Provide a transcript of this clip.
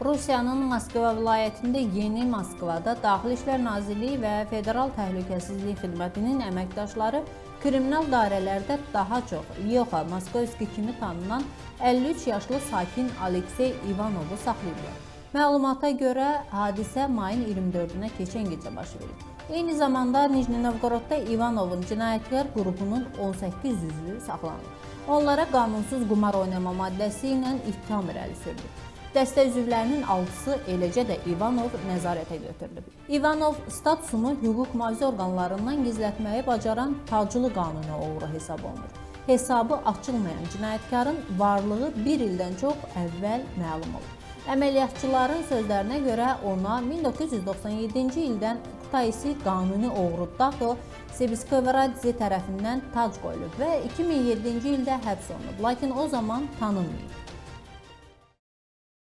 Rusiyanın Moskva vilayətində Yeni Moskvada Daxili İşlər Nazirliyi və Federal Təhlükəsizlik Xidmətinin əməkdaşları kriminal dairələrdə daha çox Lyoxa Moskovski kimi tanınan 53 yaşlı sakin Aleksey İvanovu saxlayıblar. Məlumata görə hadisə mayın 24-nə keçən gecə baş verib. Eyni zamanda Nijni Novgorodda İvanovun cinayətkar qrupunun 18 üzvü saxlanılıb. Onlara qanunsuz qumar oynama maddəsi ilə ittiham irəli sürülüb. Dəstə üzvlərinin 6-sı, eləcə də İvanov nəzarətə götürülüb. İvanov statusunu hüquq mühafizə orqanlarından gizlətməyi bacaran taclı qanuni oğru hesab olunur. Hesabı açılmayan cinayətkarın varlığı bir ildən çox əvvəl məlum olub. Əməliyyatçıların sözlərinə görə ona 1997-ci ildən Kutaisi qanuni oğru Dato Sebiskovaradze tərəfindən tac qoyulub və 2007-ci ildə həbs olunub, lakin o zaman tanınmayıb.